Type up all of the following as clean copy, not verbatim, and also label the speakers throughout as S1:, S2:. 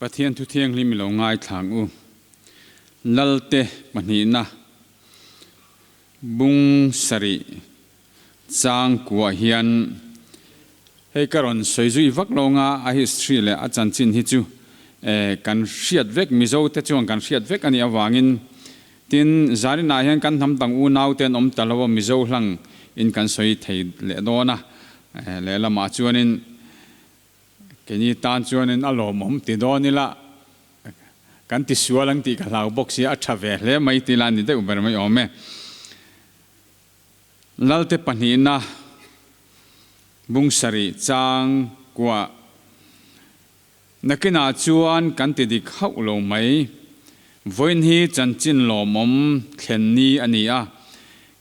S1: Pathian thu thianghlim i lo ngaithla ang u. Lalte pahnihna bung sarih chang kuah hian hei ka rawn sawi zui vak lo nga a history leh a chanchin hi chu kan hriat vek Mizo te chuan kan hriat vek a nih avangin tin zarinah hian kan hnam dang unau te an awm ta lo a Mizo hlang in kan sawi thei leh dawn a lehlamah chuanin Keini tan chuanin a lawmawm ti dawn ila, kan ti sual ang tih ka hlau bawk sia, a tha ve hle mai tila a ni deuh ber mai awm e. Lalte pahnihna bung sarih chang kuah nakinah chuan kan ti dik hauh lo mai. Vawiin hi chanchin lawmawm thlen ni a ni a,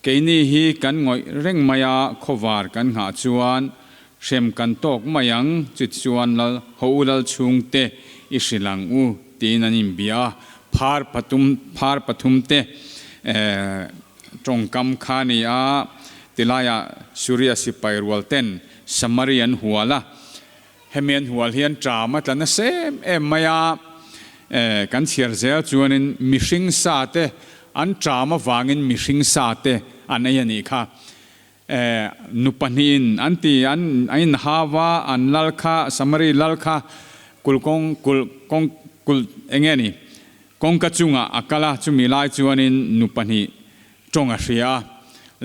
S1: Keini hi kan ngawih reng mai a, khawvar kan nghah chuan hrem kan tawk mai ang, chutichuan lal ho u lal chhungte i hrilh ang u tiin an inbia a, phar pathum phar pathum te tawngkam kha a ni a, tilaiah Suria sipai rual ten Samari an hual a, hemi an hual hian ṭam a tla nasa em em mai a, kan chhiar zel chuanin mihring sa te an ṭam avangin mihring sa te an ei a nih kha. Nu pahnihin an ti an inhau a, an lal kha Samari lal kha kulh kawng kulh kawng kulh eng nge ni kawngka chungah a kal a, chumi lai chuanin nu pahnih tawng a hria a,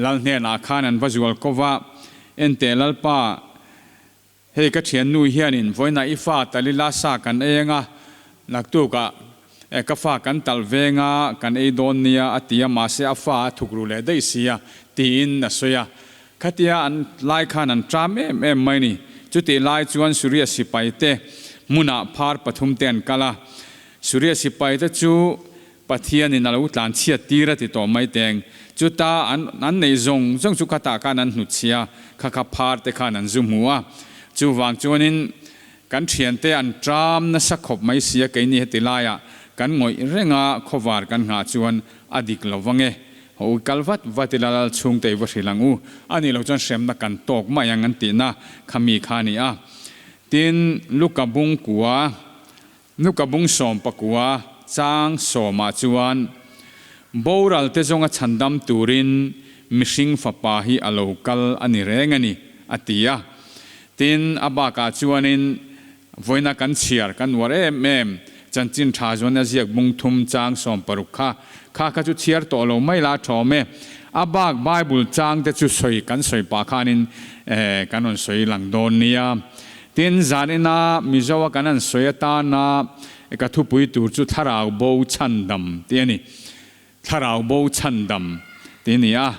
S1: lal hnenah khan an va zual ko va, Enteh Lalpa, Hei ka thiannu hianin vawiinah i fa talila sa kan ei anga, naktukah ka fa kan talh venga kan ei dawn nia a ti a, mahse a fa a thuk ru leh daih si a, tiin a sawi a. Khatia an lai khan an ṭam em em mai ni. Chutih lai chuan Suria sipaite hmunah phar pathum te an kal a. Suria sipaite chu Pathianin a lo tlan chhiat tir a ti tawh mai teng. Chuta an an neih zawng zawng chu khatah khan an hnutchhia, kha kha phar te khan an zu hmu a. Chuvang chuanin kan thiante an ṭam nasa khawp mai sia keini heti laiah kan ngawih reng a, khawvar kan nghah chuan a dik lo vang e. Haw u kal vat vat ila lal chhungte i va hrilh ang u. A nih loh chuan hremna kan tawk mai ang an tihna kha mi kha a ni a. Tin, Luka bung kua Nuka bung 19 chang sawmah chuan boral te zawnga chhandam turin mihring fapa hi a lo kal a ni reng a ni, a ti a. Tin, a bakah chuanin vawiina kan chhiar kan uar em em chanchin tha zuan a ziak bung thum chang 60 kha, kha kha chu chhiar tawh lo mai la thawm e. A bak Bible chang te chu sawi kan sawi pah khanin kan rawn sawi lang dawn nia. Tin, zanina Mizoa kan han sawi atana ka thupui tur chu Thlarau Bo Chhandam tih a ni. Thlarau Bo Chhandam tih a ni a.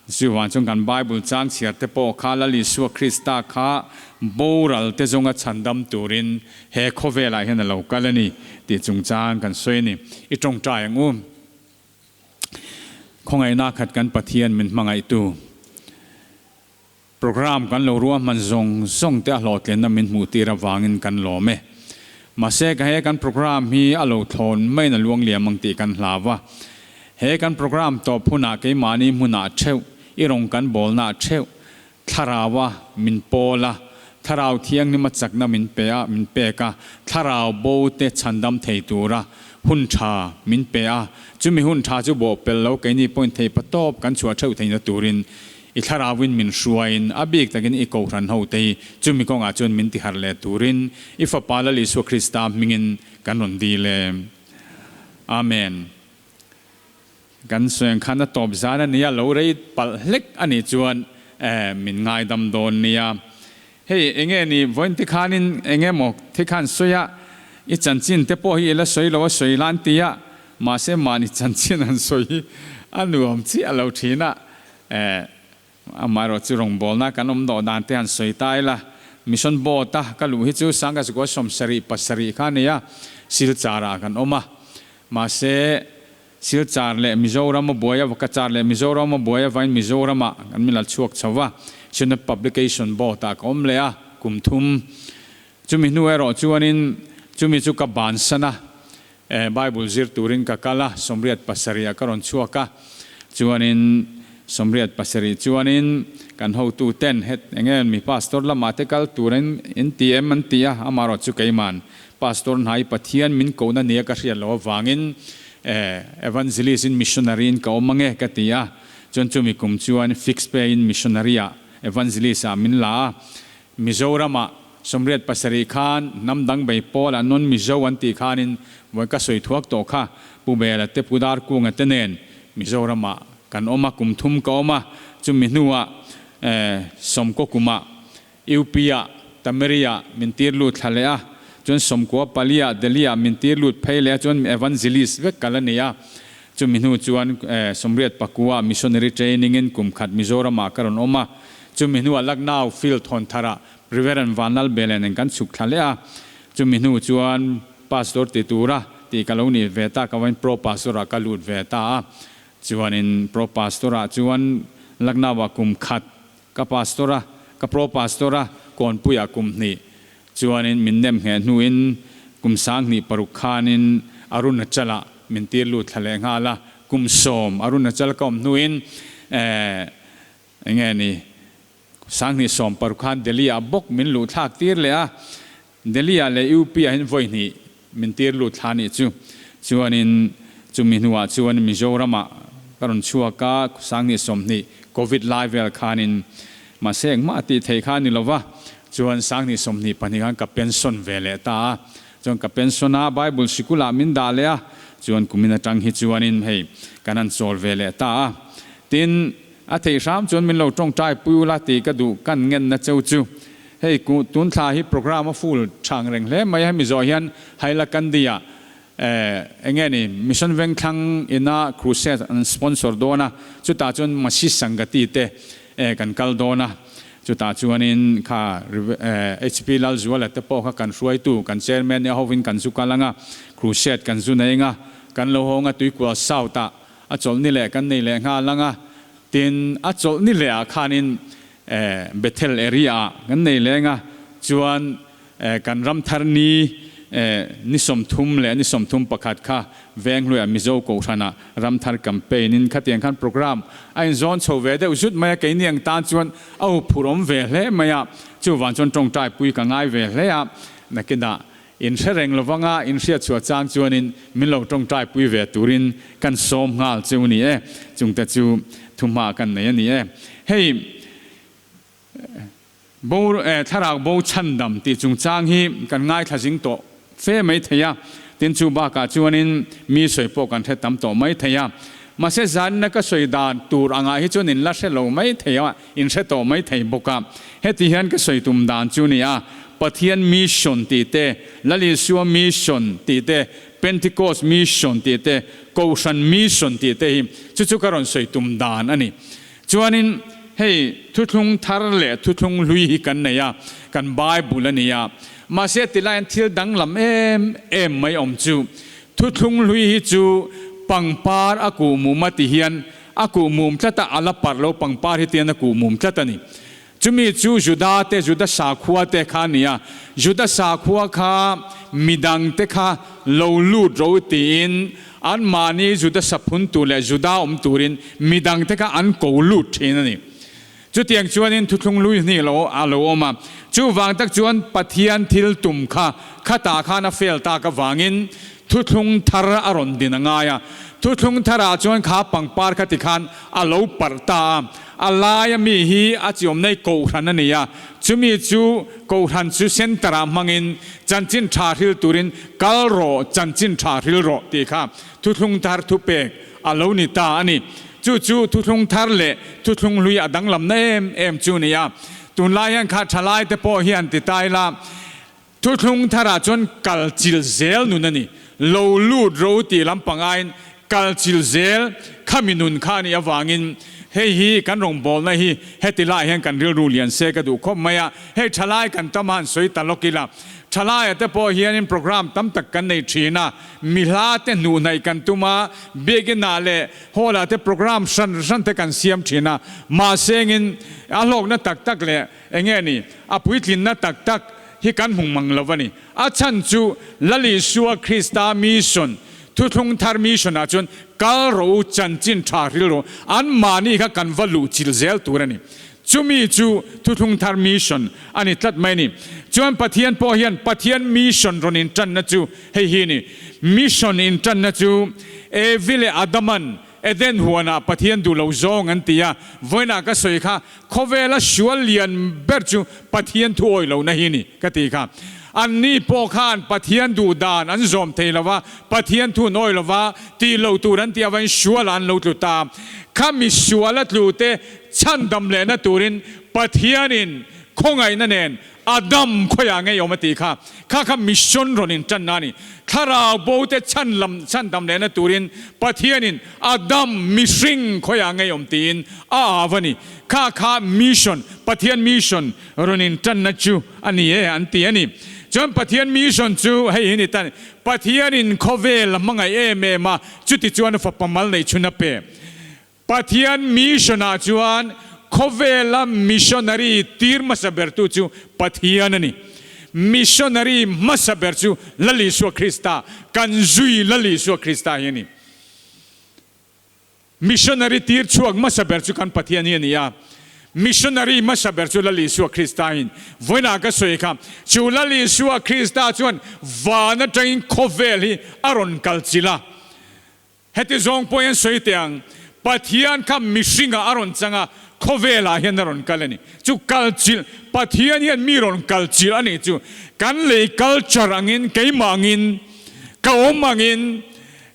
S1: Chuvang chuan kan Bible chang chhiar te pawh kha Lal Isua Krista kha boral te zawnga chhandam turin he khawvelah hian a lo kal a ni tih chungchang kan sawi a ni. I tawngtai ang u. Khawngaihna khat kan Pathian min hmangaihtu. Programme kan lo ruahman zawng zawng te a hlawhtlinna min hmuh tir avangin kan lawm e. Mahse ka he kan programme hi a lo thlawn maiin a luang liam ang tih kan hlau a. He kan programme tawp hunah keimahni hmunah theuh, i rawng kan bawlnaah theuh, Thlaraua min pawl a, Thlarau Thianghlima chakna min pe a, min pek a, Thlarau bo te chhandam thei tura hun tha min pe a, chumi hun tha chu bawhpelh lo keini pawhin theipatawp kan chhuah theuh theihna turin I thlarauin min hruaiin a bik takin i kohhran ho te hi chumi kawngah chuan min tiharh leh turin i Fapa Lal Isua Krista hmingin kan rawn dil e. Amen. Kan sawi ang khan a tawp zan a nia, lo rei palh hlek a nih chuan min ngaidam dawn nia. Hei enge ni vawiin te khanin enge maw the khan sawi a, i chanchin te pawh hi i la sawi lo a sawi la an ti a, mahse mahni chanchin an sawi hi a nuam chiah lo thin a, Eh, amaherawh chu rawngbawlna kan awm dawh dan te han sawi ta ila, Mission Board a ka luh hi chu Sangkazukua 77 kha a ni a, Silchar ah kan awm a. Mahse, Silchar leh Mizoram a buai a, Vakachar leh Mizoram a buai avain Mizoram ah kan min la chhuak chho va, Synod Publication Board ah ka awm leh a, kum thum. Chumi hnu erawh chuanin chumi chu ka bansan a, Bible zir turin ka kal a, 87 ah ka rawn chhuak a, chuanin 87 chuanin kan hotu ten het eng nge mi pastor lamah te kal turin in ti em an ti a, amaherawh chu keiman Pastor hnai Pathian min kohna nia ka hriat loh avangin Evangelist in Missionary in ka awm ange ka ti a, chuan chumi kum chuan fixed pay in Missionary ah Evangelist ah min la a, Mizoram ah 87 khan hnam dang bei pawl ah non Mizo an tih khanin vawi ka sawi thuak tawh kha Pu Bela te Pu Darkunga te nen Mizoram ah kan awm a, kum thum ka awm a, chumi hnu ah sawmkaw kum ah UP ah Tameri ah min tir lut thla leh a, chuan 94 ah Delhi ah min tir lut phei leh a, chuan Evangelist vek ka la ni a. Chumi hnu chuan 89 ah Missionary Training in kum khat Mizoram ah ka rawn awm a, chumi hnu ah Lucknow Field thawn thar ah Reverend Vanlal Belen in kan chhuk thla leh a, chumi hnu chuan Pastor ti tura tih ka lo nih ve tak avangin Pro Pastor ah ka lut ve ta a, chuanin Pro Pastor ah chuan Lucknow ah kum khat Ka pastor a, ka pro pastor a, Kawnpuiah kum hnih chuanin min nem ngheh hnuin kum 2006 khanin Arunachal-ah min tir lut thla leh nghal a, kum 10 Arunachal ka awm hnuin eh enge ni 2016 khan Delhi-ah bawk min luh thlak tir leh a, Delhi-ah leh UP-ah hian vawi hnih min tir lut thla nih chu. Chuanin chumi hnuah chuan Mizoram-ah ka rawn chhuak a, 2020 Covid lai vel khanin mahse engmah tih theih kha a ni lova, chuan 2022 khan ka pension ve leh ta a, chuan ka pension a, Bible sikulah min dah leh a, chuan kumin atang hi chuanin hei kan han chawl ve leh ta a. Tin, a theih hram chuan min lo tawngtai pui ula tih ka duh kan ngenna cheu chu. Hei ku tun thla hi program a full chang reng hle mai a, hemi zawh hian Hailakandi-ah eng nge ni Mission Vengthlang ina crusade an sponsor dawn a, chutah chuan Masi Sangati te kan kal dawn a, chutah chuanin kha HP Lalzuala te pawh kha kan hruaitu kan chairman nia hovin kan zu kal ang a, crusade kan zu nei ang a, kan lo hawng a Tuikual South-ah a chawlhni leh kan nei leh nghal ang a, tin a chawlhni leh ah khanin Bethel area ah kan nei leng a, chuan kan ram thar ni ni 30 leh ni 31 kha Venghluia Mizo Kohhranah ram thar campaign in khatiang khan program a inzawn chho ve deuh zut mai a, keini ang tan chuan a huphurh awm ve hle mai a, chuvang chuan tawngtai pui ka ngai ve hle a, nakinah in hre reng lovanga in hriat chhuah chang chuanin min lo tawngtai pui ve turin kan sawm nghal cheu ni e, chungte chu thuhma kan nei a ni e. Hei bo thlarau bo chhandam tih chungchang hi kan ngaithla zing tawh fe mai thei a, tin chu bakah chuanin mi sawi pawh kan hre tam tawh mai thei a, mahse zanina ka sawi dan tur angah hi chuan in la hre lo mai thei a, in hre tawh mai thei bawk a. Heti hian ka sawi tum dan chu ni a, Pathian mission tih te, Lal Isua mission tih te, Pentecost mission tih te, Kohhran mission tih te hi chu chu ka rawn sawi tum dan a ni. Chuanin hei thuthlung thar leh thuthlung hlui hi kan nei a, kan Bible a ni a. Mahse tilai hian thil danglam em em mai awm chu, thuthlung hlui hi chu pangpar a kuhmum a ti hian a kuhmum tlat a, a la parh lo pangpar hi tian a kuhmum tlat a ni. Chumi chu Juda te, Juda sakhua te kha a ni a, Juda sakhua kha midang te kha lo lut ro tiin anmahni Juda saphun tur leh Juda awm turin midang te kha an ko lut thin a ni. Chutiang chuanin thuthlung lui hnih lo a lo awm a, chuvang tak chuan Pathian thil tum kha khatah khan a fail tak avangin thuthlung thar a rawn din a ngai a. Thuthlung tharah chuan kha pangpar kha tikhan a lo parh ta a, A laia mi hi a chi awm nei Kohhran a ni a, chumi chu Kohhran chu centre ah hmangin chanchin tha hril turin kal rawh, chanchin tha hril rawh tih kha thuthlung thar thupek a lo ni ta a ni. Chu chu thuthlung thar leh thuthlung hlui a danglamna em em chu a ni a. Tunlai hian kha thalai te pawh hian ti ta ila, Thuthlung tharah chuan kal chil zel nun a ni. Lo lut ro tih lampang aiin kal chil zel khami nun kha a nih avangin hei hi kan rawngbawlna hi heti laiah hian kan rilru lian se ka duh khawp mai a. Hei thalai kan tam a han sawi ta lawk ila, thalaia te pawh hianin program tam tak kan nei thin a, mi hla te hnuh hnaih kan tum a, biakinah leh hall ah te program hran hran te kan siam thin a, mahse engin a hlawkna tak tak leh Enge ni? A puitlinna tak tak hi kan hmu mang lo a ni. A chhan chu Lal Isua Krista mission, Thuthlung Thar mission ah chuan kal rawh u, chanchin tha hril rawh, anmahni kha kan va luh chilh zel tur a ni. Chumi chu Thuthlung Thar mission a ni tlat mai a ni. Chuan Pathian pawh hian Pathian mission rawn intanna chu hei hi a ni. Mission intanna chu Evi leh Adaman Eden huanah Pathian duh lo zawng an ti a, vawiinah ka sawi kha khawvela sual lian ber chu Pathian thu awih lohna hi a ni ka ti kha. Anni pawh khan Pathian duh dan an zawm thei lo va, Pathian thu an awih lo va, tih loh tur an tih avangin sualah an lo tlu ta. Kha mi suala tlu te chhandam lehna turin Pathianin khawngaihna nen Adam khawiah ngei awm a tih kha, kha kha mission rawn intanna a ni. Thlarau bo te chhan lam chhandam lehna turin Pathianin Adam mihring khawiah ngei awm tiin a au a ni. Kha kha mission, Pathian mission rawn intanna chu a ni e an ti a ni. Chuan Pathian mission chu hei hi ni ta ni, Pathianin khawvel a hmangaih em em a, chuti chuan a fapa mal neih chhun a pe. Pathian mission-ah chuan khawvela missionary tir hmasa bertu chu Pathian a ni. Missionary hmasa ber chu Lal Isua Krista, kan zui Lal Isua Krista hi a ni. Missionary tir chhuak hmasa ber chu kan Pathian hi a ni a. Missionary hmasa ber chu Lal Isua Krista in vawiinah ka sawi kha. Chu Lal Isua Krista chuan van atangin khawvel hi a rawn kal chilh a. Heti zawng pawh hian sawi teh ang, Pathian kha mihringah a rawn chang a, khawvelah hian a rawn kal a ni. Chu kal chilh, Pathian hian mi rawn kal chilh a nih chu. Kan lei culture angin, keimah angin, ka awm angin,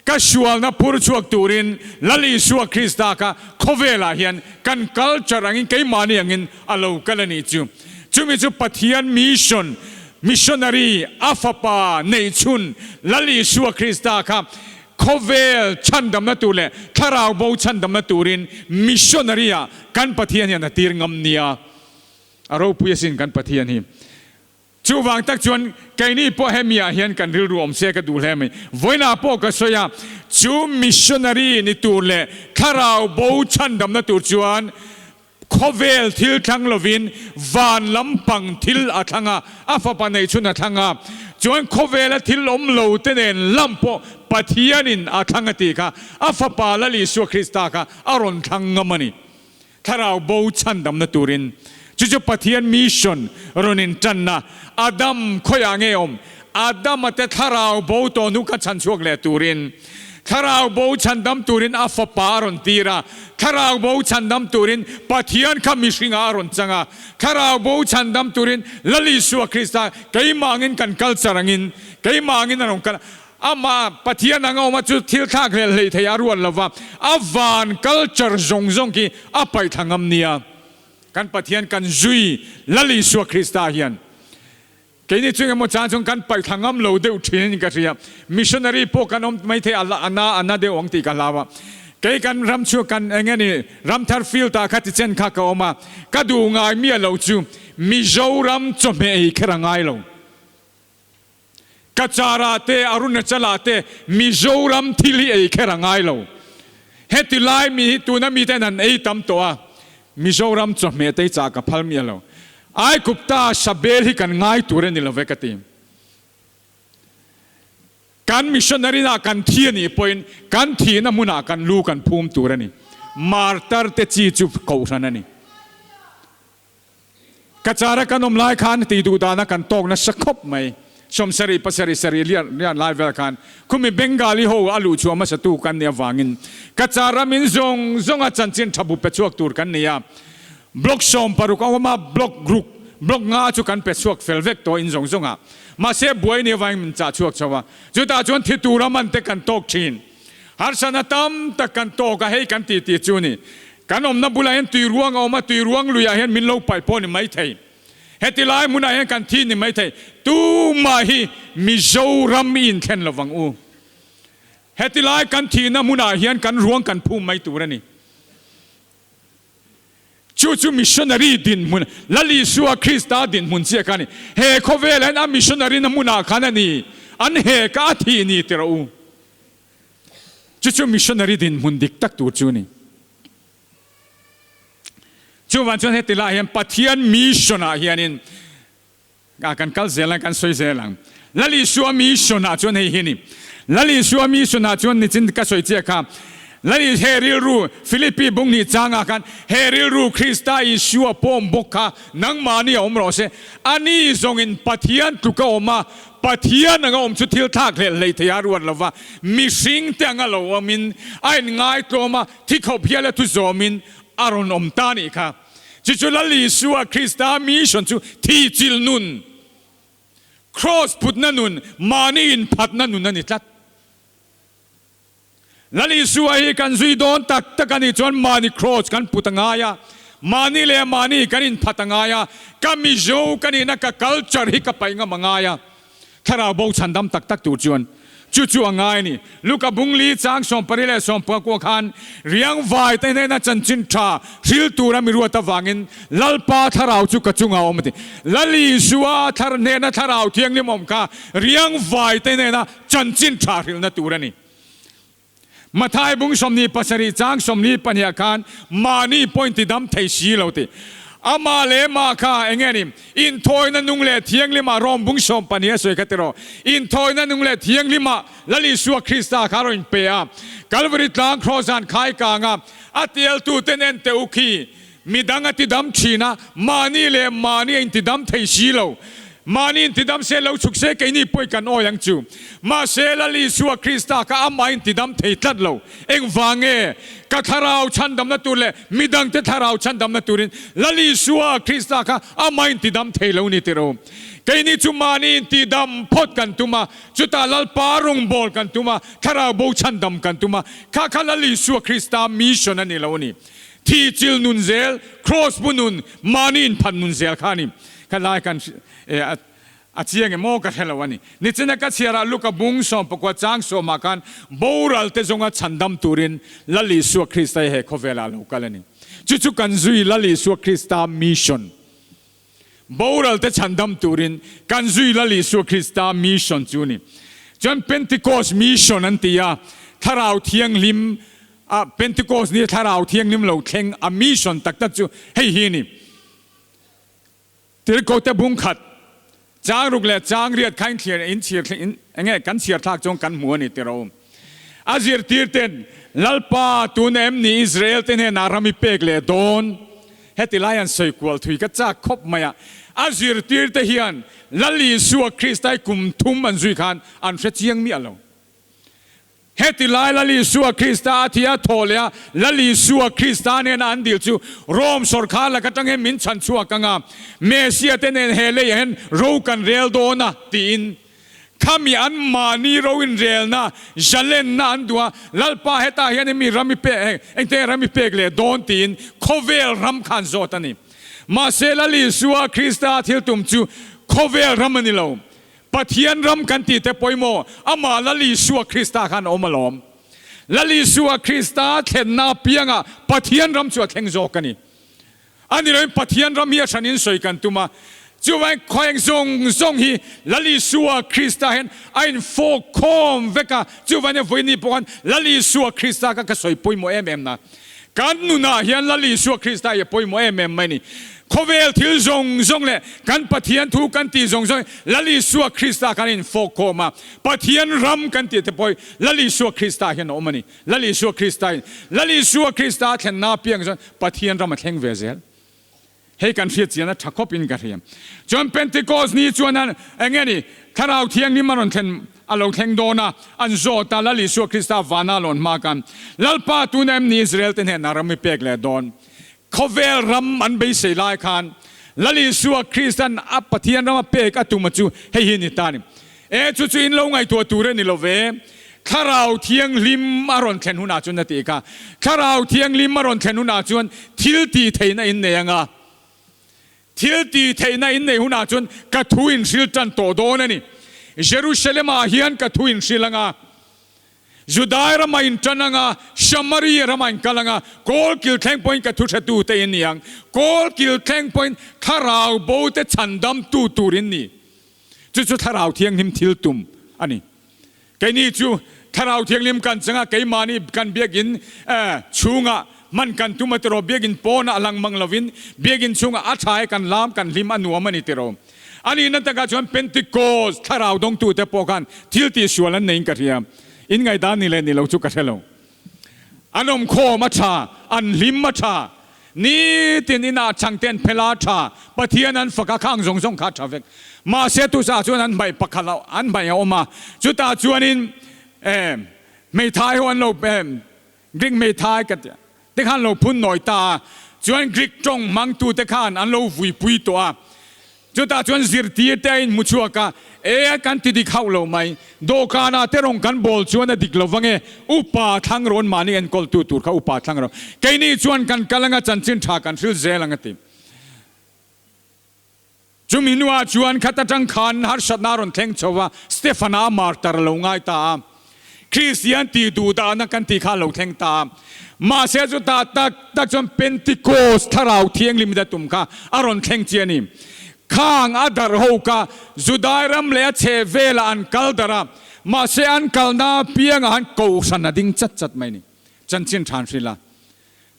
S1: ka sualna phur chhuak turin Lal Isua Krista kha khawvelah hian kan culture angin, keimahni angin a lo kal a nih chu. Chumi chu Pathian mission, missionary, a fapa neihchhun Lal Isua Krista kha Khawvel chhandamna tur leh thlarau bo chhandamna turin missionary ah kan Pathian hian a tir ngam nia. A ropui asin kan Pathian hi. Chuvang tak chuan keini pawh hemi ah hian kan rilru awm se ka duh hle mai. Vawiinah pawh ka sawi a, chu missionary ni tur leh thlarau bo chhandamna tur chuan Khawvel thil thlang lovin van lampang thil a thlang a, a fapa neih chhun a thlang a. Chuan khawvela thil awm lo te nen lam pawh Pathianin a thlang a tih kha a fapa Lal Isua Krista kha a rawn thlang ngam a ni. Thlarau bo chhandamna turin. Chu chu Pathian mission rawn intanna Adam khawiah nge awm? Adama te thlarau bo tawh hnu kha chhan chhuak leh turin, thlarau bo chhandam turin a fapa a rawn tir a, thlarau bo chhandam turin Pathian kha mihringah a rawn chang a, thlarau bo chhandam turin Lal Isua Krista keimah angin kan culture angin, keimah angin a rawn kal a, amah Pathian anga awm a chu thil thlak hlel hleih thei a ruat lova, a van culture zawng zawng khi a paih thla ngam nia. Kan Pathian kan zui Lal Isua Krista hian. Keini chu engemaw chan chuan kan paih thla ngam lo deuh thin in ka hria. Missionary pawh kan awm maithei a a na a na deuh ang tih ka hlau a. Kei kan ram chu kan eng nge ni Ramthar field ah kha tichen kha ka awm a. Ka duh ngai miah lo chu Mizoram chawhmeh ei kher a ngai lo. Cachar ah te Arunachal ah te Mizoram thil hi ei kher a ngai lo. Heti lai mi hi tuna miten an ei tam tawh a. Mizoram chawhmeh te hi chah ka phal miah lo. Aigupta sabel hi kan ngai tur a ni lo ve ka ti. Kan missionary na kan thi a nih pawhin kan thihna hmunah kan lu kan phum tur a ni. Martar te chi chu kohhran a ni. Cachar-a kan awm lai khan tih duh dana kan tawk nasa khawp mai. 70 pasarih sarih lian lian lai vel khan khumi Bengali ho a luh chhuah hmasa tu kan nih avangin Cachar ramin zawng zawnga chanchin tha bu pe chhuak tur kan ni a. Block 16 a awm a, block ruk, block nga chu kan pe chhuak fel vek tawh in zawng zawngah. Mahse buai nih avangin min chah chhuak chho a, chutah chuan thi tura man te kan tawk thin. Harsatna tam tak kan tawk a, hei kan tih tih chu ni. Kan awmna bulah hian tui ruang a awm a, tui ruang luiah hian min lo paih pawh ni maithei. Heti lai hmunah hian kan thi ni maithei. Tumah hi Mizoram i inthlen lo vang u. Heti lai kan thihna hmunah hian kan ruang kan phum mai tur a ni. Chu chu missionary dinhmun, Lal Isua Krista dinhmun chiah kha a ni. He khawvelah hian a missionary na hmunah khan a ni, an he ka a thih ni ti rawh u. Chu chu missionary dinhmun dik tak tur chu a ni. Chuvang chuan heti lai hian Pathian mission ah hianin kan kal zel ang, kan sawi zel ang. Lal Isua mission ah chuan hei hi a ni. Lal Isua mission ah chuan nichin ka sawi chiah kha. Lali he rilru, Philippi bung hnih changah khan, he rilru Krista Isua pawm bawk kha nangmahni a awm rawh se. Ani zawngin Pathian tluk a awm a, Pathian anga awm chu thil thlak hlelh hlei thei a ruat lova, mihring te anga lo awmin a inngai tlawm a, thi khawp hial a thu zawmin a rawn awm ta nih kha. Chu chu Lal Isua Krista mission chu thi chilh nun, Kraws putna nun, mahni inphatna nun a ni tlat. Lal Isua hi kan zui dawn tak tak a nih chuan mahni Kraws kan put a ngai a, mahni leh mahni kan inphat a ngai a, ka Mizo ka nihna ka culture hi ka paih ngam a ngai a. Thlarau bo chhandam tak tak tur chuan chu chu a ngai a ni. Luka bungli chang sawmpari leh sawmpakua khan riangvai te hnena chanchin tha hril tura mi ruat avangin Lalpa thlarau chu ka chungah a awm a ti. Lal Isua thlar hnena thlarau thianghlim awm kha riangvai te hnena chanchin tha hrilhna tur a ni. Mathai bung 27 chang 42 khan mahni point ti dam thei si lo ti. Amah leh mah kha enge ni? Inthawina nung leh thianghlimah Rom bung 12 a sawi kha tiraw? Inthawina nung leh thianghlimah Lal Isua Krista kha a rawn inpe a. Kalvari tlang Kraws-a'n khai kang a, a tialtuten en teh u khi Midang a tidam thin a, mahni leh mahni a intidam thei si lo. Mahni intidam se lo chhuk se keini pawi kan awi ang chu. Mahse Lal Isua Krista kha amah intidam thei tlat lo. Engvang nge? Ka thlarau chhandamna tur leh midangte thlarau chhandamna turin Lal Isua Krista kha amah intidam thei lo ni tiro. Keini chu mahni intidam phawt kan tum a, chutah Lalpa rawngbâwl kan tum a, thlarau bo chhandam kan tum a, kha kha Lal Isua Krista mission a ni lo a ni. Thi chil nun zel, Kraws bu nun, mahni inphat nun zel kha a ni. Kha lai kan a chiang em aw ka hre lo a ni. Nichina ka chhiarah Luka bung 14 chang sawmah khan boral te zawnga chhandam turin Lal Isua Krista hi he khawvelah a lo kal a ni. Chu chu kan zui Lal Isua Krista mission. Boral te chhandam turin kan zui Lal Isua Krista mission chu a ni. Chuan Pentecost mission an ti a, Thlarau Thianghlim a Pentecost ni Thlarau Thianghlim lo thleng a mission tak tak chu hei hi a ni. Tirhkohte bung khat, chang ruk leh chang riat kha in thlir in chhir in enge kan chhiar thlak chuan kan hmu a ni tiraw. A zirtir ten Lalpa tun em ni Israel te hnenah ram i pek leh dawn? Heti lai an sawi kual thui ka chak khawp mai a. A zirtir te hian Lal Isua Krista i kum thum an zui khan an hre chiang miah lo. Heti lai Lal Isua Krista a thi a thaw leh a, Lal Isua Krista nena an dil chu Rome sawrkhar lak atang hian min chhan chhuak ang a, Mesia te nen he leiah hian ro kan rel dawn a, tiin. Khami an mahni ro inrelna, zalenna an duh a, Lalpa hetah hian hemi ram i pek, engte ram i pek leh dawn tiin khawvel ram kha an zawt a ni. Mahse Lal Isua Krista thil tum chu khawvel ram a ni lo. Pathian ram kan tih te pawimawh, amah Lal Isua Krista khan a awm alawm. Lal Isua Krista thlenna apiangah Pathian ram chu a thleng zawk a ni. A ni loin Pathian ram hi a hranin sawi kan tum a, chuvangin khawieng zawng zawng hi Lal Isua Krista hian a infawk khawm vek a, chuvangin vawiin pawh khan Lal Isua Krista kha ka sawi pawimawh em em na. Kan nunah hian Lal Isua Krista hi a pawimawh em em mai a ni. Khawvel thil zawng zawng leh kan Pathian thu kan tih zawng zawng hi Lal Isua Krista khan a infawk khawm a, Pathian ram kan tih te pawh hi Lal Isua Krista hian a awm a ni. Lal Isua Krista in Lal Isua Krista a thlenna apiang chuan Pathian ram a thleng ve zel. Hei kan hriat chian a tha khawp in ka hria. Chuan Pentecost ni chuan an enge ni Thlarau Thianghlim a rawn thlen a lo thleng dawn a, an zawt a Lal Isua Krista vana a lawn hma khan Lalpa tuna em ni Israel te hnenah ram i pek leh dawn? Khawvel ram an beisei lai khan Lal Isua Kristan a Pathian ram a pek a tum a chu hei hi ni ta ni. E chu chu in lo ngaihtuah tur a ni lo ve. Thlarau Thianghlim a rawn thlen hunah chuan a tih kha. Thlarau Thianghlim a rawn thlen hunah chuan thil tih theihna in nei anga. Thil tih theihna in nei hunah chuan ka thu in hril tan tawh dawn a ni. Jerusalem ah hian ka thu in hril anga. Judai rama in tan anga, Samaria rama in kal anga, kawl kil thleng pawhin ka thu hretu te in ni ang. Kawl kil thleng pawhin thlarau bo te chhandam tu tur in ni. Chu chu Thlarau Thianghlim thil tum a ni. Keini chu Thlarau Thianghlim kan changa keimahni kan biakinn chhungah hman kan tum a tiraw, biakinn pawnah a lang mang lovin biakinn chhungah a tha e kan lam kan hlim a nuam a ni tiraw. A nihna takah chuan Pentecost Thlarau dawngtute pawh khan thil tihsual an neiin ka hria. In ngaihdan ni leh ni lo chu ka hre lo. An awmkhawm a tha, an hlim a tha, nitin inah changte an phel a tha, Pathian an fak a, khang zawng zawng kha a tha vek. Mahse tuchah chuan an hmaih pakhat a, an hmaih a awm a, chutah chuanin eh hmeithai ho an lo eh Greek hmeithai ka ti te khan lo phun nawi ta a, chuan Greek tawng hmangtute khan an lo vuipui tawh a, Chutah chuan zirtir te a inhmu chhuak a, E, kan ti dik hauh lo mai. Dawhkanah te rawng kan bawl chuan a dik lo vang e. Upa thlang rawn mahni enkawltu tur kha upa thlang rawn. Keini chuan kan kal anga chanchin tha kan hril zel ang a ti. Chumi hnuah chuan khat atang khan harsatna a rawn thleng chho va, Stefana a martar a lo ngai ta a. Kristian tih duh dahna kan tih kha a lo thleng ta a. Mahse chutah tak tak chuan Pentecost thlarau thianghlim da tum kha a rawn thleng chi a ni. Khang a darh ho kha Judai ram leh a chheh velah an kal darh a, mahse an kalna apiangah han kohhran a ding chat chat mai a ni. Chanchin than hrilh a,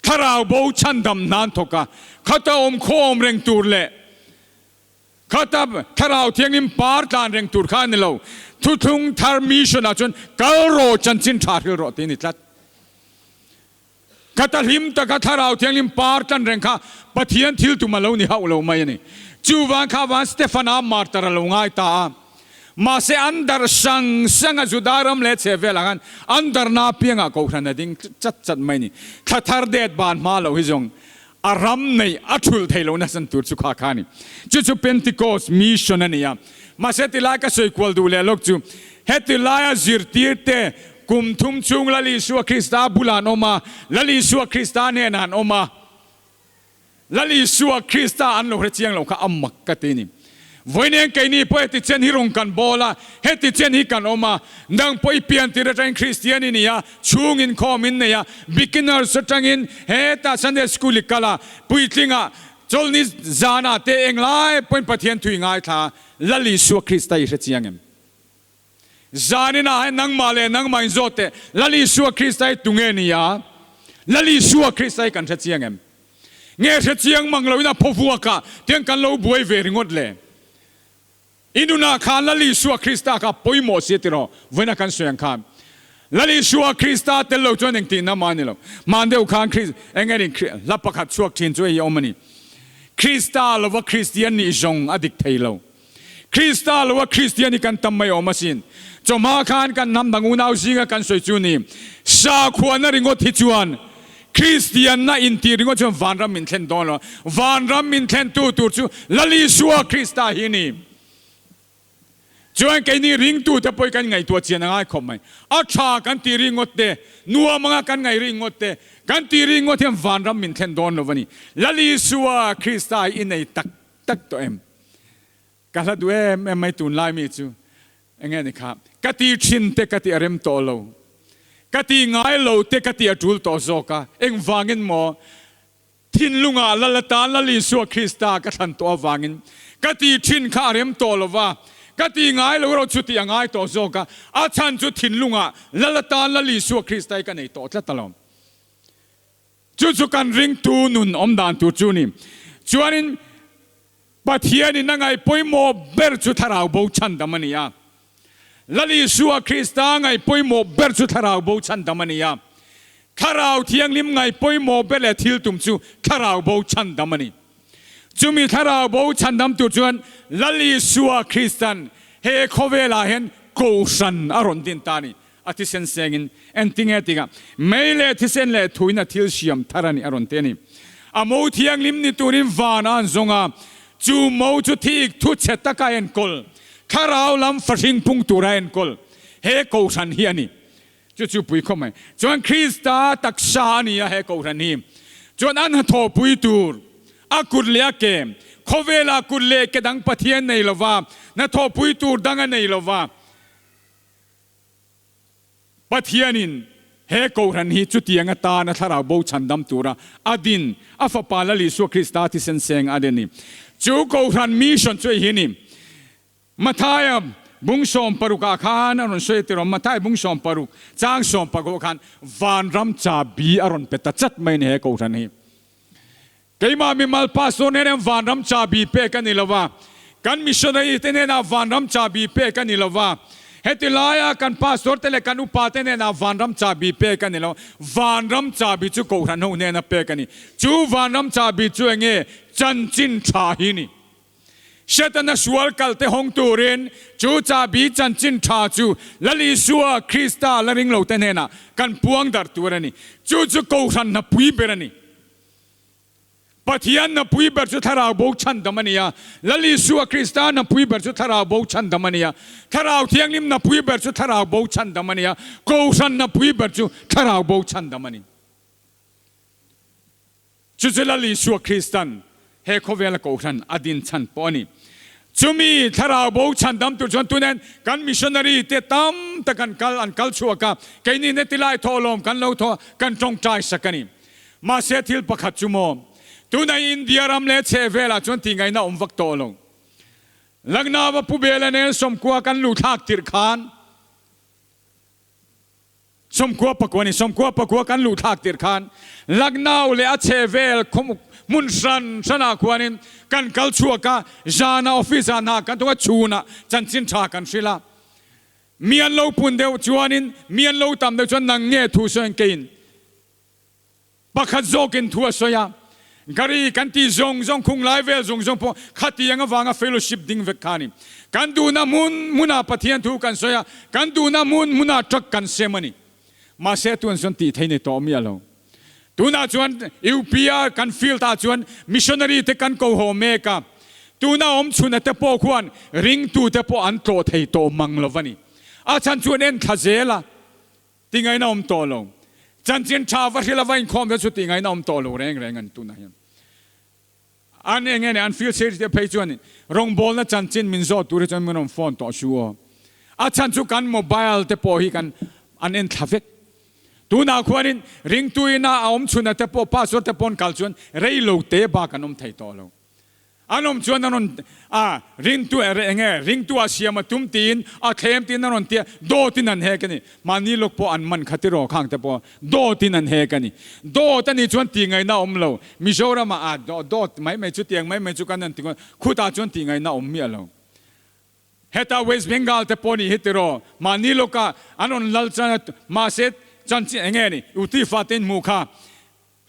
S1: thlarau bo chhandam hna an thawk a, khata awm khawm reng tur leh Khata Thlarau Thianghlim par tlan reng tur kha a ni lo. Thuthlung thar mission ah chuan kal rawh chanchin tha hril rawh tih a ni tlat. Khata hlim taka Thlarau Thianghlim par tlan reng kha Pathian thil tum a lo ni hauh lo mai a ni. Chuvang kha van Stefana martar a lo ngai ta a. Mahse an darh sang sang a Juda ram leh chhe velah khan an darhna apiangah Kohhran a ding chat chat mai a ni. Thla thar det ban hma loh hi zawng A ram neih a thulh thei lo nasa tur chu kha kha a ni. Chu chu Pentecost mission a ni a. Mahse tilai ka sawi kual duh leh lawk chu, heti laia zirtirte kum thum chhung Lal Isua Krista bulah an awm a, Lal Isua Krista hnenah an awm a, Lal Isua Krista an lo hre chiang lo kha a mak ka ti a ni. Vawiin keini pawh heti chen hi rawng kan bawl a, heti chen hi kan awm a, nang pawh i pian tir atangin Kristian i ni a, chhung inkhawm in nei a, beginners atangin hetah Sunday school i kal a, puitlingah chawlhni zanah te englai pawhin Pathian thu i ngaithla a, Lal Isua Krista i hre chiang em? Zaninah hian nangmah leh nangmah inzawt teh, Lal Isua Krista hi tunge ni a? Lal Isua Krista hi kan hre chiang em? Nge hre chiang mang loin a phaw vuakah tiang kan lo buai ve ringawt le? I nunah khan Lal Isua Krista kha pawimawh si tiraw? Vawiina kan sawi ang khan Lal Isua Krista tel lo chuan engtihna mah a ni lo. Hman deuh khan Kris, eng nge ni, hla pakhat chhuak thin chu hei hi a awm a ni. Krista lova Kristian nih zawng a dik thei lo. Krista lo a Kristian hi kan tam mai awm asin. Chawhma khan kan hnam dang unau zinga kan sawi chu ni. Sakhuana ringawt hi chuan Kristianna intih ringawt chuan vanram min thlen dawn lo. Vanram min thlentu tur chu Lal Isua Krista hi a ni. Chuan keini ringtute pawh hi kan ngaihtuah chian a ngai khawp mai. A tha kan tih ringawt te, nuam anga kan ngaih ringawt te, kan tih ringawt hian vanram min thlen dawn lo a ni. Lal Isua Krista hi i nei tak tak tawh em? Ka hla duh em em mai tunlai mi chu enge ni kha ka ti thin te ka ti a rem tawh lo, ka ti ngai lo te ka ti a tul tawh zawk a, engvangin maw thinlungah Lal atan Lal Isua Krista ka thlan tawh avangin ka ti thin kha a rem tawh lo va, ka ti ngai lo erawh chu tih a ngai tawh zawk a, a chhan chu thinlungah Lal atan Lal Isua Krista hi ka nei tawh tlat alawm. Chu chu kan ringtu nun awm dan tur chu ni. Chuanin Pathianin a ngaih pawimawh ber chu thlarau bo chhandam a ni a. Lal Isua Krista ngaih pawimawh ber chu thlarau bo chhandam a ni a. Thlarau Thianghlim ngaih pawimawh ber leh thil tum chu thlarau bo chhandam a ni. Chumi thlarau bo chhandam tur chuan Lal Isua Kristan he khawvelah hian kohhran a rawn din ta a ni. A thisen sengin engtinge tikah mei leh thisen leh thuin a thil siam thar a nih a rawn ti a ni. A mo thianghlim ni turin van a an zawng a, chu mo chu thik thu chhe taka enkawl, thlarau lam fahring pung tura enkawl he kohhran hi a ni. Chu chu pui khawp mai. Chuan Krista taksa a ni a he kohhran hi. Chuan an hnathawhpui tur a kut leh a ke, khawvelah kut leh ke dang Pathian nei lova, hnathawhpui tur dang a nei lova, Pathianin he Kohhran hi chutiang atana thlarau bo chhandam tura a din, a Fapa Lal Isua Krista thisen seng a ni. Chu Kohhran mission chu hei hi a ni. Mathaia bung 60 ah khan a rawn sawi a tiraw, Mathai bung 60 chang 16 khan vanram chabi a rawn pe ta chat mai a ni he Kohhran hi. Keimah mimal pastor nen hian vanram chabi pek a ni lo va, kan missionary te hnenah vanram chabi pek a ni lo va. Heti laia kan pastor te leh kan upa te hnenah vanram chahbi pek a ni lo. Vanram chahbi chu Kohhran ho hnena pek a ni. Chu vanram chahbi chu enge chanchin tha hi ni. Setana sual kal te hawng turin chu chahbi chanchin tha chu Lal Isua Krista la ring lo te hnenah kan puang darh tur a ni. Chu chu Kohhran hna pui ber a ni. Pathian hna pui ber chu Thlarau bo chhandam a ni a, Lal Isua Krista hna pui ber chu Thlarau bo chhandam a ni a, Thlarau Thianghlim hna pui ber chu Thlarau bo chhandam a ni a, Kohhran hna pui ber chu Thlarau bo chhandam a ni. Chu chu Lal Isua Kristan he khawvela Kohhran a din chhan pawh a ni. Chumi Thlarau bo chhandam tur chuan tunen kan missionary te tam tak an kal an kal chhuak a, keini heti lai thawhlawm kan lo thaw kan tawngtai sak a ni. Mahse thil pakhat chu maw, tuna India ram leh chheh velah chuan tih ngaihna awm vak tawh lo. Lucknow-a Pu Bela nen Sawmkua kan luh thlak tirh khan, Sawmkua pakua ni, Sawmkua pakua kan luh thlak tirh khan Lucknow leh a chheh vel khaw hmun hran hranah khuanin kan kal chhuak a, zana office-ah hna kan thawk a, chhunah chanchin tha kan hrilh a. Mi an lo pun deuh chuanin, mi an lo tam deuh chuan nang nge thu sawiin keiin Pakhat zawkin thu a sawi a, Gary kan tih zawng zawng khung lai vel zawng zawng pawh khatiang avanga fellowship ding vek kha a ni. Kan duhna hmun hmunah Pathian thu kan sawi a, kan duhna hmun hmunah truck kan sem a ni. Mahse tun chuan tih theih ni tawh miah lo. Tunah chuan UPR kan field ah chuan missionary te kan ko haw mek a, tuna awm chhuna te pawh khuan ringtu te pawh an tlawh thei tawh mang lo va ni. A chhan chuan en thla zel a. Ti ngaihna awm tawh lo. Chanchin tha va hril a va inkhawm te chu ti ngaihna awm tawh lo reng reng an tunah hian. An eng nge ni an field secretary te phei chuan rawngbawlna chanchin min zawt tur hi chuan min rawn phone tawh su aw. A chhan chu kan mobile te pawh hi kan an en thla vek. Tunah khuanin ringtuina a awm chhunah te pawh pastor te pawn kal chuan rei lo te bak an awm thei tawh lo. An awm chuan an rawn a, ringtu er eng nge, ringtu a siam a tum tiin a thlem tiin an rawn ti a, dawtin an hek a ni. Mahni lawk pawh an man kha tiraw khang te pawh dawtin an hek a ni. Dawt a nih chuan tih ngaihna a awm lo. Mizoramah a dawt mai mai chu tiang mai mai chu kan han ti ngawt, khutah chuan tih ngaihna a awm miah lo. Heta West Bengal te pawh nih hi tiraw, mahni lawka an rawn lal chuan mahse chanchin eng nge ni, Utifa te in hmuh kha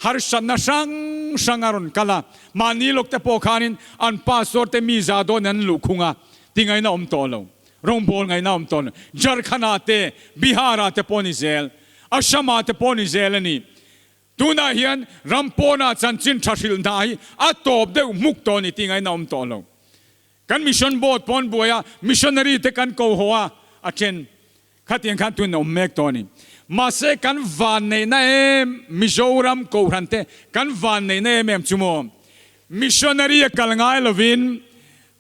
S1: Harsatna hrang hrang a rawn kal a, mahni lawk te pawh khanin an pastor te mi za dawn an luh khung a, ti ngaihna awm tawh lo, rawngbâwl ngaihna awm tawh lo. Jharkhand-ah te, Bihar-ah te pawh ni zel, Assam-ah te pawh ni zel a ni. Tunah hian ram pawnah chanchin tha hrilh hna hi a tawp deuh hmuk tawh a ni, ti ngaihna awm tawh lo. Kan mission board pawn buai a, missionary te kan ko haw a, a then. Khatiang khan tun a awm mek tawh a ni. Mahse kan vanneihna em Mizoram Kohhran te kan vanneihna em em chu maw? Missionary a kal ngai lovin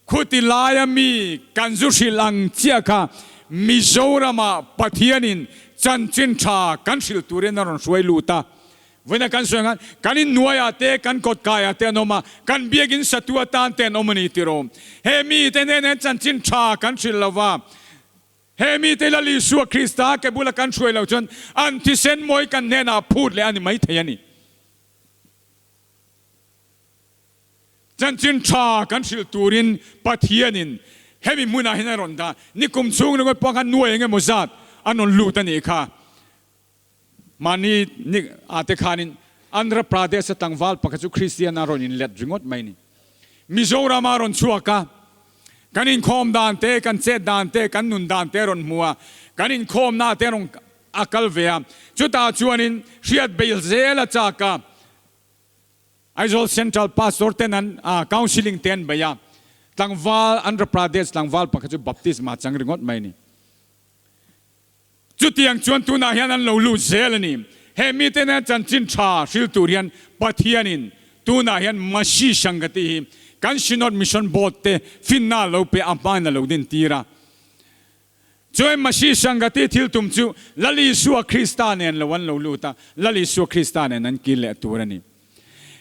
S1: khuti laia mi kan zu hrilh ang chiah kha Mizoramah Pathianin chanchin tha kan hrilh turin a rawn hruai lut a. Vawiina kan sawi ang khan kan inhnuaiah te kan kawtkaiah te an awm a, kan biakin satu atan te an awm a ni tiraw? He mite hnenah hian chanchin tha kan hrilh lova, He mite Lal Isua Krista ke bula kan hruai loh chuan an thisen mawi kan hnenah phut leh a ni mai thei a ni. Chanchin tha kan hrilh turin Pathianin hemi hmunah hian a rawn dah. Nikum chhung ringawt pawh khan nuai eng emaw zat an rawn lut a nih kha. Mahni ni ah te khanin Andhra Pradesh a tlangval pakhat chu Kristian a rawn inlet ringawt mai ni. Mizoram a rawn chhuak a, kan inkhawm dan te, kan chet dan te, kan nun dan te a rawn hmu a, kan inkhawmna te a rawn a kal ve a, chutah chuanin hriat beil zel a chak a, Aizawl Central Pastor ten an counselling te an bei a, tlangval Andhra Pradesh tlangval pakhat chu baptisma chang ringawt mai ni. Chutiang chuan tunah hian an lo lut zel a ni. He mite nen chanchin tha hril tur hian Pathianin tunah hian Masi Sangati hi kan Synod Mission Board te finna a lo pe a hmain a lo din tir a. Chuan Masi Sangati thil tum chu Lal Isua Krista nen lo an lo lut a, Lal Isua Krista nen an kil leh tur a ni.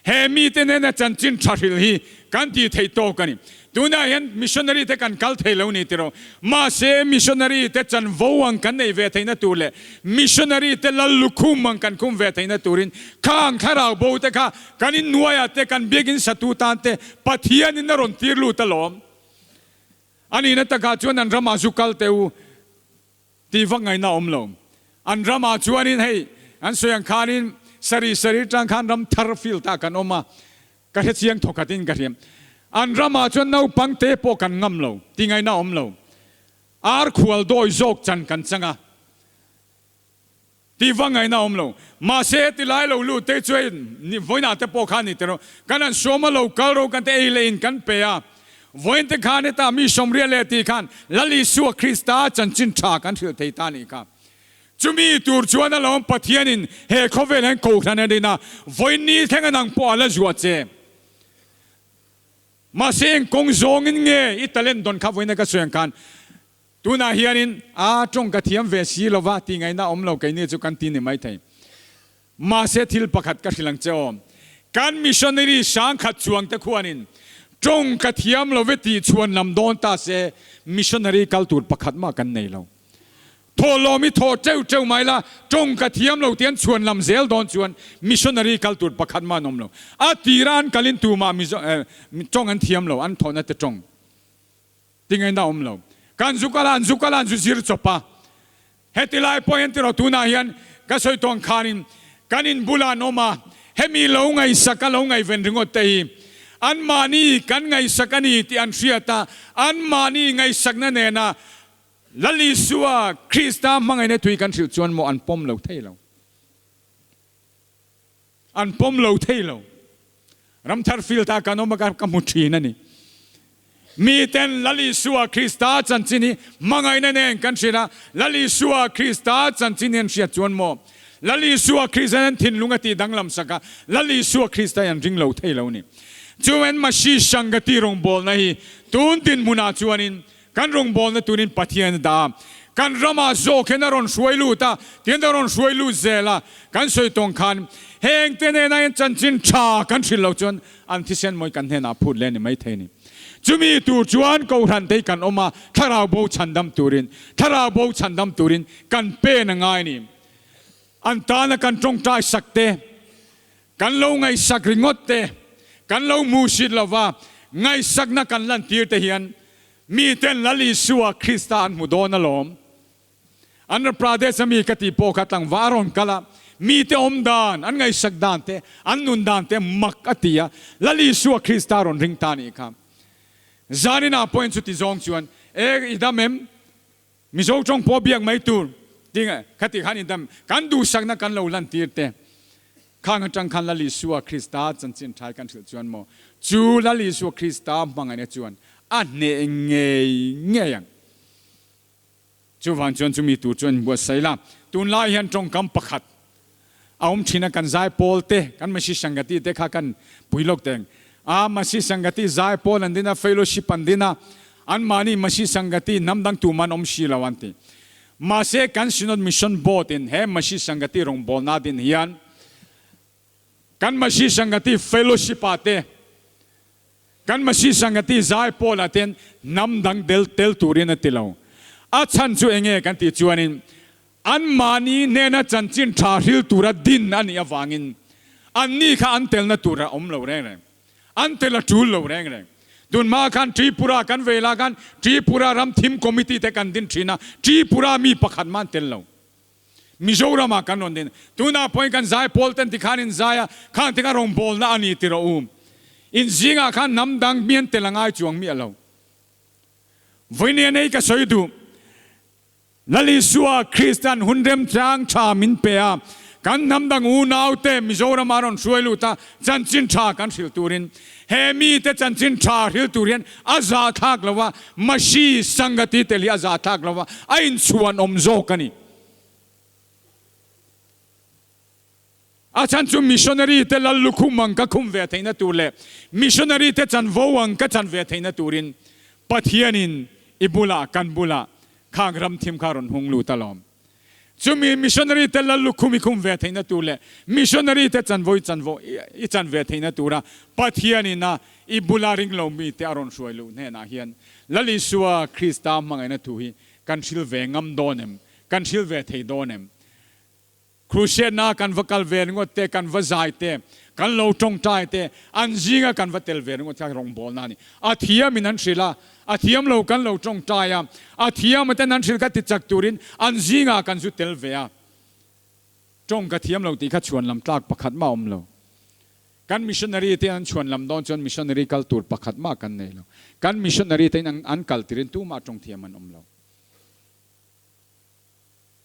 S1: He mite nena chanchin tha hril hi kan tih theih tawk a ni. Tunah hian missionary te kan kal thei lo ni tiraw. Mahse missionary te chanvo ang kan neih ve theihna tur leh missionary te lal lukhum ang kan khum ve theihna turin khang thlarau bo te kha kan inhnuaiah te kan biakin satu tan te Pathianin a rawn tir lut alawm. A nihna takah chuan an ramah zu kal teh u. Tih vak ngaihna a awm lo. An ramah chuanin hei an sawi ang khanin sari sari tang khan ram thar field ah kan awm a, ka hre chiang thawkhatin ka hria. An ramah chuan naupang te pawh kan ngam lo, tih ngaihna a awm lo. Ar khual dawi zawk chan kan chang a. Tih vang ngaihna a awm lo. Mahse, tilai lo lut te chu hei vawiinah te pawh khan ni teh rawh. Kan han sawm a, lo kal ro kan te ei leh in kan pe a. Vawiin te khan heta mi sawmriat leh tih khan Lal Isua Krista chanchin tha kan hrilh thei ta nih kha. Chumi tur chuan alawm Pathianin he khawvel hian kohhran a din a, vawiin ni thleng a nang pawh a la zuah che. Mahse, eng kawng zawngin nge i talent dawn kha vawiina ka sawi ang khan Tunah hianin a tawng ka thiam ve si lova tih ngaihna awm lo keini chu kan ti ni maithei. Mahse thil pakhat ka hrilh ang che aw. Kan missionary sangkhat chuang te khuanin tawng ka thiam lo ve tih chhuan lam dawn ta se missionary kal tur pakhat mah kan nei lo. Thawhlawm i thawh teuh teuh mai la tawng ka thiam lo tih an chhuan lam zel dawn chuan missionary kal tur pakhat mah an awm lo. A tira an kalin tumah tawng an thiam lo an thawhna te tawng. Tingaina awm lo. Kan zu kal a, an zu kal a, an zu zir chawp a. Heti lai pawh hian tiraw tunah hian ka sawi tawn khanin kan in bulah an awm a, hemi lo ngaihsak a lo ngaihven ringawt te hi anmahni kan ngaihsak a ni tih an hriat a, anmahni ngaihsakna nena Lal Isua Krista hmangaihna tui kan hrilh chuan maw an pawm lo thei lo. An pawm lo thei lo. Ramthar field ah kan awm a ka hmu thin a ni. Miten Lal Isua Krista chanchin hi hmangaihna nen kan hrilh a, Lal Isua Krista chanchin hi an hriat chuan maw? Lal Isua Krista hian thinlung a tih danglam sak a, Lal Isua Krista hi an ring lo thei lo a ni. Chuan Masih Sangati rawngbawlna hi tun dinhmunah chuanin Kan rawngbawlna turin Pathian a dah a, kan ramah zawk hian a rawn hruai lut a, tihian a rawn hruai lut zel a, kan sawi tawng khan heng te nena hian chanchin tha kan hrilh loh chuan an thisen mawi kan hnenah phut leh a ni maithei a ni. Chumi tur chuan Kohhran te hi kan awm a, thlarau bo chhandam turin, thlarau bo chhandam turin kan pen a ngai a ni. An tana kan tawngtai sak te, Kan lo ngaihsak ringawt te, kan lo hmuhsit lova ngaihsakna kan lantir te hian miten Lal Isua Krista an hmu dawn alawm. Andhra Pradesh a mi ka tih pawh kha tlangval a rawn kal a, mite awm dan, an ngaihsak dan te, an nun dan te mak a ti a, Lal Isua Krista rawn ring ta anih kha. Zaninah pawhin chuti zawng chuan, E, i dam em? Mizo tawng pawh biak mai tur ding khati khan indam kan duhsakna kan lo lantir te khang atang khan Lal Isua Krista chanchin thai kan hrilh chuan maw chu Lal Isua Krista hmangaihna chuan a hneh ngei ngei ang. Chuvang chuan chumi tur chuan inbuatsaih la. Tunlai hian tawngkam pakhat a awm thin a, kan zaipawl te, kan Masi Sangati te kha kan pui lawk teng a, Masi Sangati zaipawl an din a, fellowship an din a, anmahni Masi Sangati hnam dang tuman awm si lo an ti. Mahse kan Synod Mission Board in he Masi Sangati rawngbawlna din hian kan Masi Sangati fellowship ah te, kan Masi Sangati zaipawl ah ten hnam dang del tel turin a ti lo. A chhan chu enge kan tih chuanin Anmahni hnena chanchin tha hril tura din a nih avangin anni kha an telna tur a awm lo reng reng. An tel a tul lo reng reng. Tunhma khan Tripura kan vei lah khan Tripura ram thim committee te kan din thin a, Tripura mi pakhat mah an tel lo. Mizoramah kan rawn din. Tunah pawhin kan zaipawl ten tikhan in zai a, khang te kha rawngbawlna a ni ti rawh u. In zingah khan hnam dang mi an tel a ngai chuang miah lo. Vawinia nei ka sawi duh. Lal Isua Kristan hun remchang tha min pe a, kan hnam dang unaute Mizorama rawn hruai lut a, chanchin tha kan hrilh turin. He mite chanchin tha hrilh tur hian a za thlak lo a, Masi Sangati tel hi a za thlak lo a, a inchhuan awm zawk a ni. A chhan chu missionary te lal lukhum ang ka khum ve theihna tur leh missionary te chanvo ang ka chan ve theihna turin Pathianin i bulah kan bulah khang ram thim kha rawn hung lut alawm. Chumi missionary te lal lukhum i khum ve theihna tur leh missionary te chanvo i chanvo i chan ve theihna tura Pathianin a i bula ringlo mite a rawn hruai luh hnenah hian Lal Isua Krista hmangaihna thu hi kan hril ve ngam dawn em? Kan hril ve thei dawn em? Crusade na kan va kal ve ringawt te, kan va zai te, kan lo tawngtai te, an zinga kan va tel ve ringawt kha rawngbawlna a ni. A thiamin an hrilh a, a thiam lo kan lo tawngtai a, a thiam ten an hrilh kha tichak turin an zingah kan zu tel ve a. Tawng ka thiam lo tih kha chhuan lam tlak pakhat mah a awm lo. Kan missionary te an chhuan lam dawn chuan missionary kal tur pakhat mah kan nei lo. Kan missionary te in an kal tirin tumah tawng thiam an awm lo.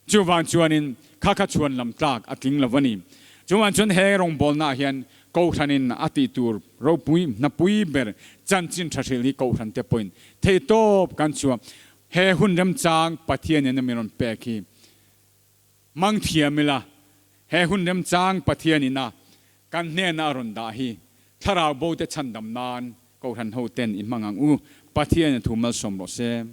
S1: Chuvang chuanin kha kha chhuan lam tlak a tling lo a ni. Chuvang chuan he rawngbawlnaah hian Kohhranin a tih tur ropui hnapui ber chanchin tha hrilh hi Kohhran te pawhin theihtawp kan chhuah. He hun remchang Pathianin a min rawn pek hi Mang thiam ila, he hun remchang Pathian ina kan hnena a rawn dah hi Thlarau bo te chhandam nan Kohhran ho ten i hmang ang u. Pathian in thu malsawm rawh se.